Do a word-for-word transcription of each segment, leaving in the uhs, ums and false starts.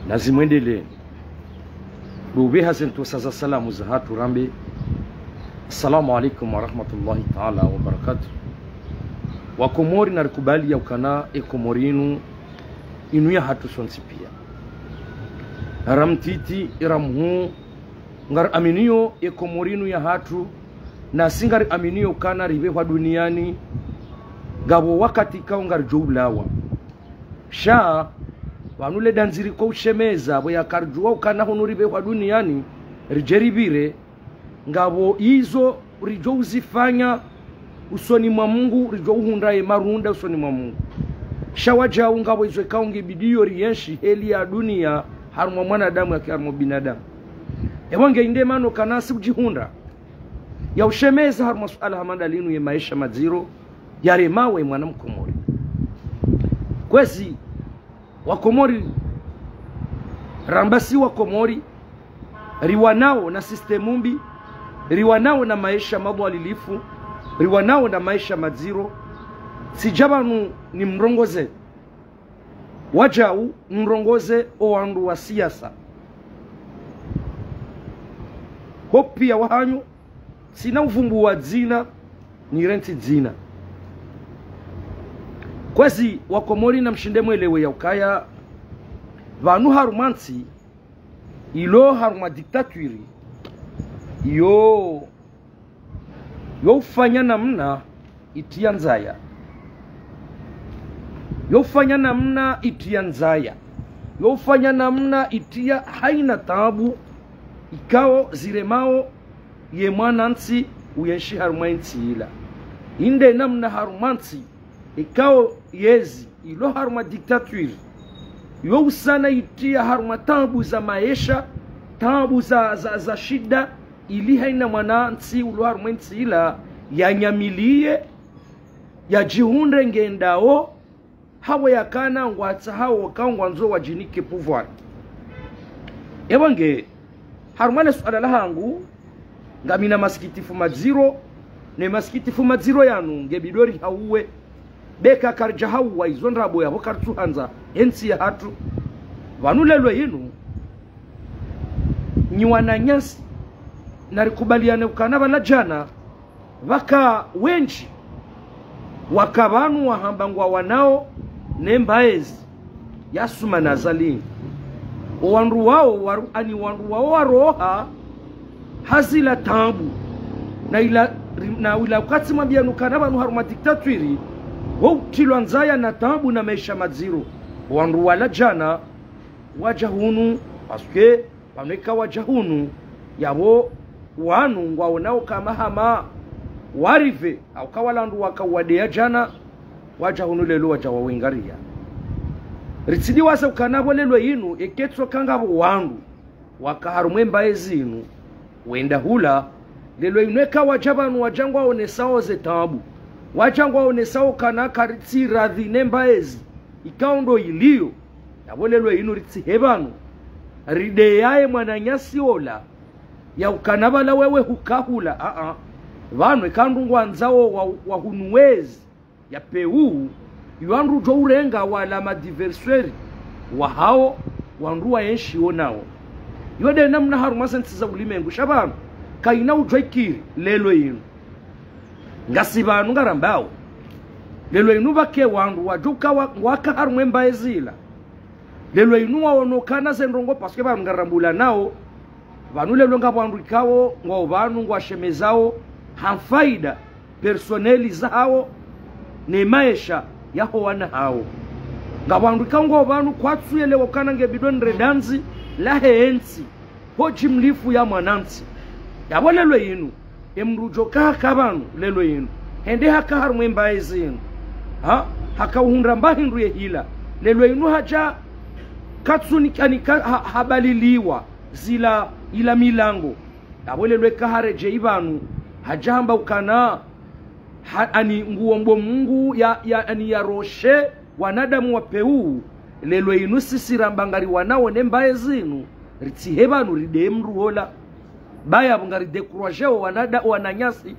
Nazimwendelee. Dupveha ze ntsontsa za salamu zahatru rambe, Assalamu alaikum warahmatullahi taala wabarakatuh. Wakomori, narikubali ya ukana e Komori inu, inu yahatru sontsi pia. Ra mtiti, ra mhuu, ngari aminio e Komori inu yahatru, nasi ngari aminio ukana ripvehwa duniani, ngapvo wakati ikao ngaridjo ulawa. Sha, pvanu le dandzi riko ushemeza, pvo yakaridjuwa ukana hunu ripvehwa duniani, ridje ripvire, ngapvo izo ridjo uzifanya usoni mwa Mungu, ridjo uhundra ye marunda usoni mwa Mungu. Sha wadjau ngapvo izo ikao nge bidiyo rienshi heli ya dunia harumwa mwanadamu yake harumwa binadamu. Ewa nge inde mana ukana si udjihundra ya ushemeza harumwa suala hama nda linu ye maesha madziro, yaremawo e mwana Mkomori. Kwezi, Wakomori, ramba si Wakomori, riwanao na sistemu mbi, riwanao na maesha madhwalilifu, riwanao na maesha madziro, tsidja pvanu nimrongoze. Wadjau, mrongoze o wandru wa siasa. Ho pia wahanyu, tsina uvumbuwa dzina, nirentsi dzina. Kwezi Wakomori namshinde mwelewe ya ukaya, pvanu harumwa ntsi, ilo harumwa dictature, yo, yo ufanya namna itria ndzaya. Yo ufanya namna itria ndzaya. Yo ufanya namna itria haina taabu, ikao ziremao ye mwanantsi uyenshi harumwa intsi ila. Inde namna harumwa ntsi, ikao yezi, ilo harumwa dictature, yo usana itria harumwa taabu za maesha, taabu za, za, za shida, ili haina mwanantsi ulo harumwa intsi ila, yanyamiliye, yadjihundre ngendao, hawe yakana ngwatsahao ka ngwandzo wadjinike pouvoir. Ewa nge, harumwa le suala lahangu, ngamina masikitifu madziro, ne masikitifu madziro yanu nge bidori hauwe, beka karidja hauwa izo ndrabo yapvo karitsuhandza entsi yahatru. Pvanu lelo inu, nyi wananyasi, narikubaliane ukana pvala djana, pvaka wendji, waka pvanu wahamba ngwawanao ne mbaezi ya Assoumani Azali. O wandru wao waru-, ani wandru wao waroha ha zila taabu. Na ila, na ila ukati mwambianu ukana pvanu harumwa dictature, wo utrilwa ndzaya na taabu na maesha madziro. O wandru wala djana, wadja hunu, parce que pvanu eka wadja hunu, yapvo wanu ngwaonao kama hama warive, au ka wala wandru waka wadeya djana, wadja hunu lelo wadja wawengariya. Ritsidiwaza ukana pvo lelo inu, eka itsoka ngapvo wandru waka harumwa e mbaezi inu, wenda hula, lelo inu eka wadja pvanu wadja ngwaonesao ze taabu, wadja ngwaonesao kana karitsi radhi ne mbaezi, ikao ndo iliyo, yapvo lelo inu ritsihe pvanu, rideyaye mwananyasi ola, ya ukana pvala wewe huka hula, a-a. Pvanu eka ndru ngwandzao wa, wa hunu wezi, ya peu, yo wandru djo urenga wala ma adversaires wahao, wandru wayenshi wo nao. Yo nde namna harumwa ze ntsi za ulimengu, sha pvanu, kaina udjwa ikiri, lelo inu. Ngasi pvanu ngarambao. Lelo inu pvake wandru wadjuka wa, waka harumwa e mbaezi ila. Lelo inu waonokana ze ndrongo, parce que pvanu ngarambulanao. Pvanu lelo ngapvo wandru ikao, ngwao pvanu ngwashemezao ha faida personnel zahao, ne maesha yaho wana hao. Ngapvo wandru ikao ngwao pvanu kwatsu yelewa ukana nge bidoni re dandzi lahe entsi, ho djimlifu ya mwanantsi. Yapvo lelo inu, e mndru djo ka haka pvanu lelo inu, hende haka harumwa e mbaezi inu, ha, haka uhundra mba hindru ye hila. Lelo inu hadja katsuni kani ka, ha, habaliliwa zila ila milango. Yapvo lelo eka haredjeyi pvanu, hadja hamba ukana, ha, ani nguombo Mungu ya, ya, ani yaroshe wanadamu wa peu. Lelo inu sisi ramba ngariwanao ne mbaezi inu, ritsihe pvanu rideye mndru ola. Ba yapvo ngaridécouragéo wanada, wananyasi.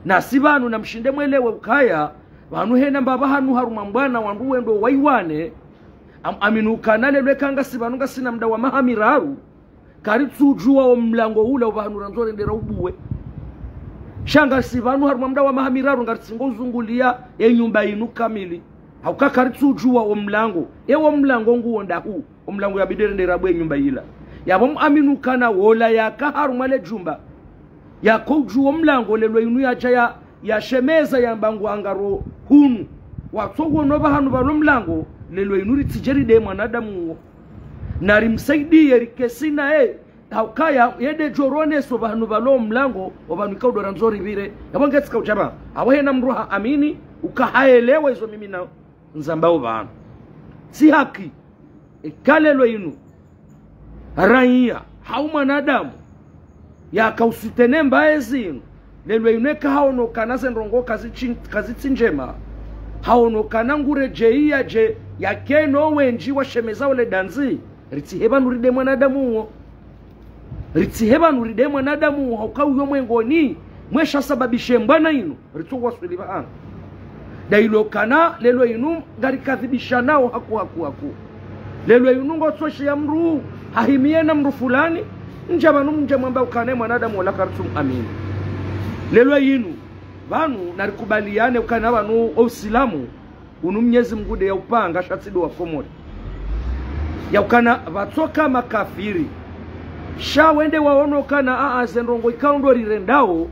Nasi pvanu namshinde mwelewe ukaya, pvanu hena mbapvi hanu harumwa mbwana wandru wendo waiwane, Am-, amini ukana leo eka ngasi pvanu ngasina muda wa maha miraru, karitsudjuwa omlango ula opvahanu randzo rende raubuwe. Sha ngasi pvanu harumwa muda wa maha miraru ngaritsingo uzunguliya ye nyumba inu kamili. Hauka karitsudjuwa omlango. Ewo mlango nguwo ndahu. Omlango yabidi rende rabuwe nyumba ila. Yapvo muamini ukana wola yaka harumwa le jumba, yako udjuwa omlango leo inu yadja ya, yashemeza yamba ngwangaro hunu. Watso wono pvahanu pvalo mlango, leo inu ritsidje ride mwanadamu uwo. Narimsaidiye rikesi naye, haukaya yende djo roneso pvahanu pvalo mlango, opvanu ikao ndo randzo ripvire. Yapvo ngetsi kaudjaba. Apvo hena mdru ha amini, uka haelewa izo mimi na ndzambao pvanu. Tsi haki. Eka leo inu, raiya, hau mwanadamu, yaka usitene mbaye zinu, leo inu eka haono ukana ze ndrongoo kazitsi, kazitsi ndjema, haono ukana nguredjeyi yadje, yakeno wendji washemeza ole dandzi, ritsihe pvanu ride mwanadamu uwo. Ritsihe pvanu ride mwanadamu uwo, hauka uyo mwengoni mwesha sababishe mbwana inu, ritso waswili pvahanu. Nda ilo ukana, leo inu ngarikadhibishanao haku, haku, haku. Leo inu ngotso shiya mdru, hahimiye na mdru fulani, ndja pvanu mdje mwamba ukana ye mwanadamu wola karitsu muamini. Leo inu, pvanu narikubaliyane ukana pvanu o Usilamu, unu Mnyezi Mungu nde yaupanga sha tsi ndo wa Komori. Yaukana pvatsoka makafiri. Sha wende waono ukana aa ze ndrongoo ikao ndo rirendao,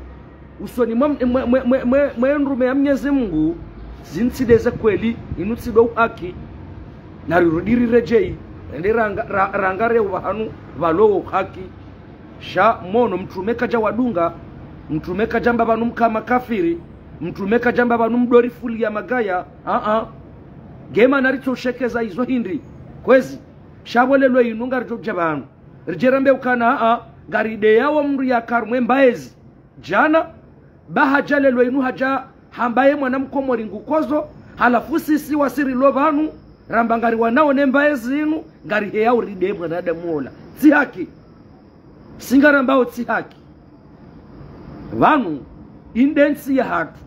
usoni mwa, mwa, mwa, mwa, mwa, mwa ndrume ya Mnyezi Mungu, zinu tsi nde ze kweli, inu tsi ndo uhaki. Narirudi riredjeyi, rende ranga, ra, rangare opvahanu pvalo uhaki. Sha mono mtrume kadja wadunga, mtrume kadjamba pvanu mka makafiri, mtrume kadjamba pvanu mdorifuliya magaya, aa. Nge mana ritso shekeza izo hindri, kwezi. Sha pvo leo inu ngaridjo dja pvanu ridje rambe ukana aa, ngarideyawo mdru yaka harumwa embaye zi djana, ba hadja leo inu hadja hamba ye mwana Mkomori ngukodzo, halafu sisi wasi rilo pvanu, ramba ngariwanao ne mbaye zinu, ngariheya uride mwanadamu ola. Tsi haki. Si ngarambao tsi haki. Pvanu, inu nde ntsi yahatru.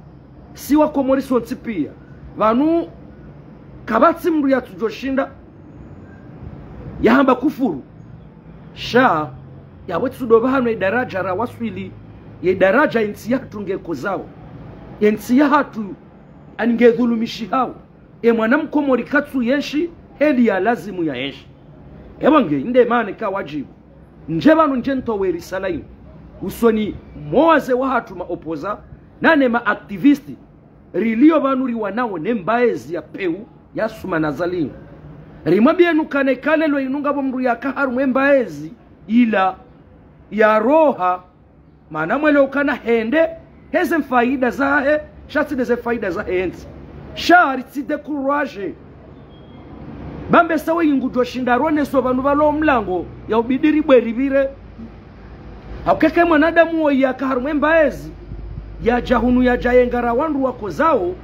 Si Wakomori sontsi piya. Pvanu, kapvatsi mdru yatsudjo shinda yahamba kufuru. Sha, yapvo tsi ndo pvahanu ye daraja rawaswili, ye daraja ye ntsi yahatru ngekozao. Ye ntsi yahatru ani ngedhulumishihao. Ye mwana Mkomori katsu yenshi, heli ya lazimu ya yenshi. Yapvo nge, inu nde mana ika wadjibu. Ndje pvanu ndje ntowe risala inu. Usoni mwa wazee wahatru ma opposants, nane ma activistes, rilio pvanu riwanao ne mbaye zi ya pewu, ya suma na zalinu. Rimwambiyeni ukana eka leo inu ngapvo mdru yaka harumwa embaye zi, ila, yaroha, mana mwelewa ukana hende, heze mfaida zahe, sha tsi nde ze faida zahe ntsi. Sha ritsi décourager. Ba mbesa weyi ngudjo shinda roneso pvanu pvalo mlango, yaubidi ribwe ripvire. Hauka eka ye mwanadamu woyi yaka harumwa embaye zi, yadja hunu yadja yengara wandru wakozao,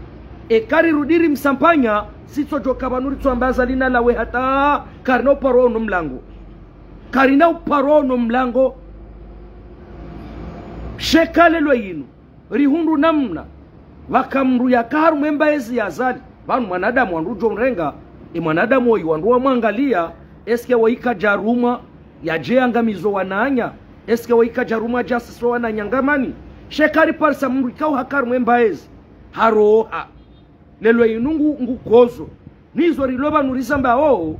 eka rirudi rimsampanya, sitsodjoka pvanu ritsoamba Azali nalawe hata, karina uparo ono mlango. Karina uparo ono mlango. Sha eka leo inu, rihundru namna, pvaka mdru yaka harumwa embaye zi ya Azali. Pvanu mwanadamu wandru udjo mrenga, ye mwanadamu woyi wandru wamwangaliya, est-ce que woyi kadja rumwa, yadje yangamizo wananya, est-ce que woyi kadja rumwa yadje yasiso wananya ngamani. Sha eka riparisa mdru ikao haka harumwa embaye zi, haroha. Leo inu ngu, ngukodzo. Nizo rilo pvanu rizambao,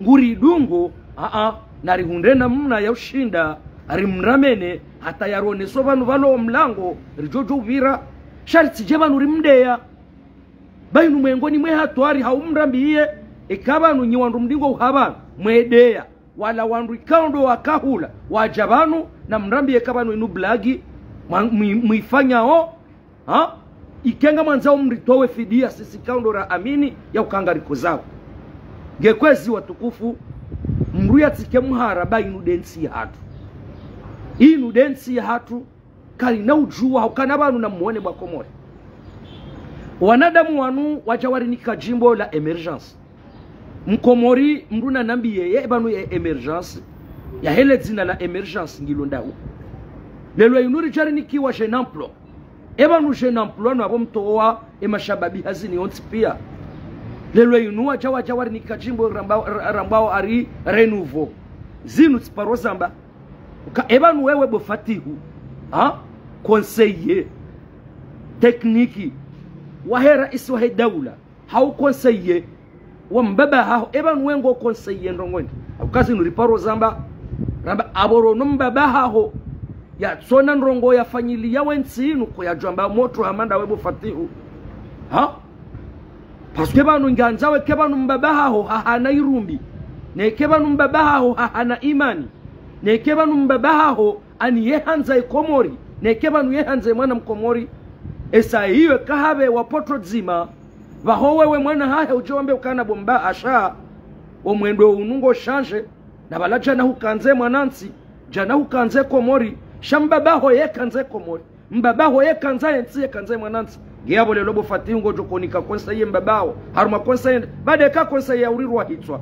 nguridungo, aa, narihundre namna ya ushinda, rimramene, hata yaroneso pvanu pvalo mlango, ridjodjo upvira. Sha ritsidje pvanu rimdeya. Ba inu mwengoni mwe hatwari hau mrambiye, eka pvanu nyi wandru mdingo uhapvanu, mwedeya. Wala wandru ikao ndo wakahula, wadja pvanu, na mrambiye eka pvanu inu blagi, mwa, mwi, mwifanyao, ha? Eka ngamwandzao mritowe fidiya sisi ikao ndo ra amini, ya uka ngarikozao. Nge kwezi watukufu, mdru yatsike mhara ba inu nde ntsi yahatru. Inu nde ntsi yahatru, karina udjuwa, hauka na pvanu na mwone mwa Komori. Wanadamu wanu wadja warinika djimbo la émergence. Mkomori, mdru nanambiye, ye pvanu ye émergence, yahe le dzina la émergence ngilo ndahu. Leo inu ridja rinikiwa jeune emploi. Ye pvanu jeune emploi no apvo mtowa ye mashababi hazini yontsi piya. Lelo inu wadja, wadja warinika djimbo ramba-, ra-, rambao ari renouveau. Zinu tsi paro zamba. Uka eba nu wewe bo Fatihu. Ha? Conseiller technique wahe raisi wahe daula. Hau conseiller wa mbaba haho. Eba nu we ngo conseiller ndrongoo ndri. Uka zinu ri paro zamba. Ramba abo ro no mbaba haho. Yatsona ndrongoo ya fanyiliya we ntsi inu ko yadjwamba motro hama nda we bo Fatihu. Ha? Parce que pvanu ngandzao eke pvanu mbaba haho hahana irumbi. Neke pvanu mbaba haho hahana imani. Neke pvanu mbaba haho ani ye handza ye Komori. Neke pvanu ye handza ye mwana Mkomori. Esa iyo eka hapve wa poto dzima. Pvaho wewe mwana hahe udje wambe ukana bo mbaba asha. Omwendo unu ngo change. Na pvala djana hukandza ye mwanantsi. Djana hukandza ye Komori. Sha mbaba haho ye kandza ye Komori. Mbaba haho ye kandza ye ntsi, ye kandza ye mwanantsi. Nge yapvo lelo bo Fatihu ngodjo konika conseiller mbaba haho. Harumwa conseiller. Baada eka conseiller ya urirwa hitswa.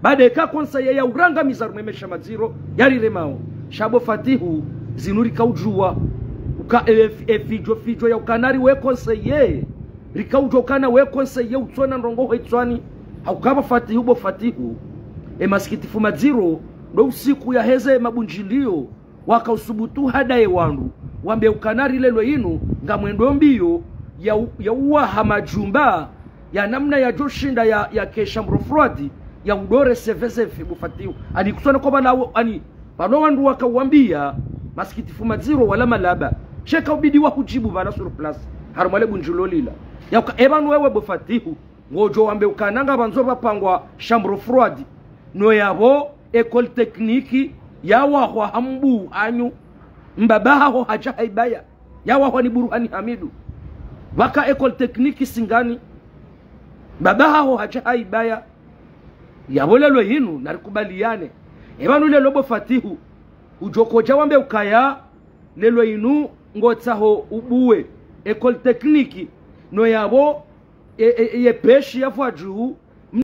Baada eka conseiller ya urangamiza harumwa ye maesha madziro yariremao. Sha bo Fatihu zinu rika udjuwa. Uka e, e fidjo fidjo ya ukana ari we conseiller. Rika udjuwa ukana we conseiller utsona ndrongoo ho hitswani. Hauka bo Fatihu bo Fatihu. E masikitifu madziro. Ndo usiku yaheze mabundjilio. Waka usubutu hadaye wandru wambe ukana ari lelo inu ngamwendo mbio ya u-, ya uwaha majumba ya namna yadjoshinda ya, yake chambre froide ya udore sevezefe bo Fatihu. Ani kutsona ko pvala wo, ani pvalo wandru waka wambia masikitifu madziro wala malaba. Sheka ubidi wa hudjibu pvala sur place. Harumwa le bundjilio lila. Yauka eba nu wewe bo Fatihu. Ngodjo wambe ukana ngapvandzo pvapangwa chambre froide. No yapvo école technique yawahwa ha mbu anyu. Mbaba haho hadja haibaya. Yawahwa ni Buruhani Hamidu. Pvaka école technique Singani. Mbaba haho hadja haibaya. Yapvo lelo inu narikubaliane. Eba nu lelo bo Fatihu. Udjo kodja wambe ukaya lelo inu ngotsaho ubuwe école technique. No yapvo e, e, ye peshi ya fwadju